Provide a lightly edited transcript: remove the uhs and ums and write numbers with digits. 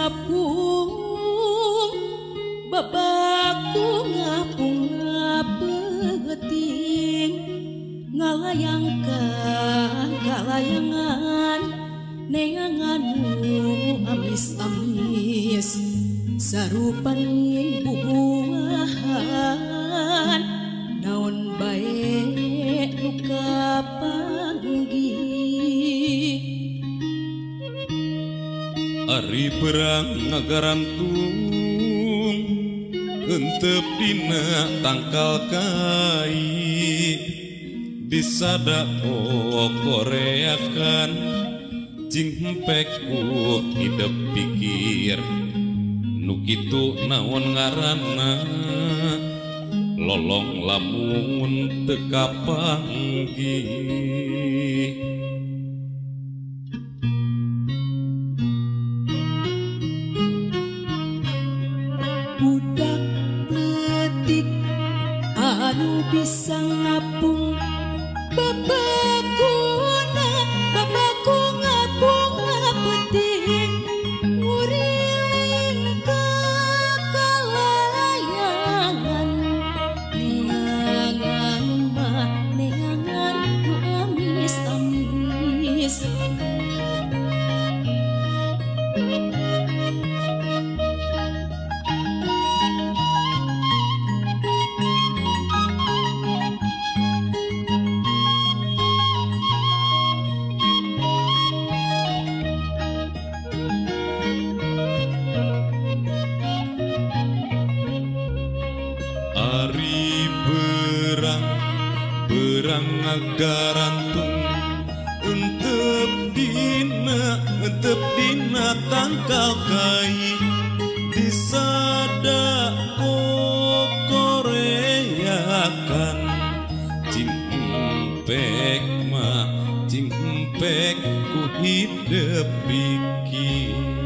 ngapung babaku ngapung ngapeuting ngalayangkan kalayangan neangan nu amis-amis sarupaning bubuahan naon bae nu kapanggih. Ari perang ngagarantung entep dina tangkal kai disada koreakan cing hempek ku hidep pikir nu kitu naon ngaranna lolong lamun teu kapanggih. Budak leutik anu bisa ngapung babakuna babaku ngapung ngapeuting nguriling ka kalayangan neangan mah neangan nu amis-amis. Ari berang berang ngagarantung entep dina tangkal kai disada koreakan cing empek mah cing empek ku hidep pikir.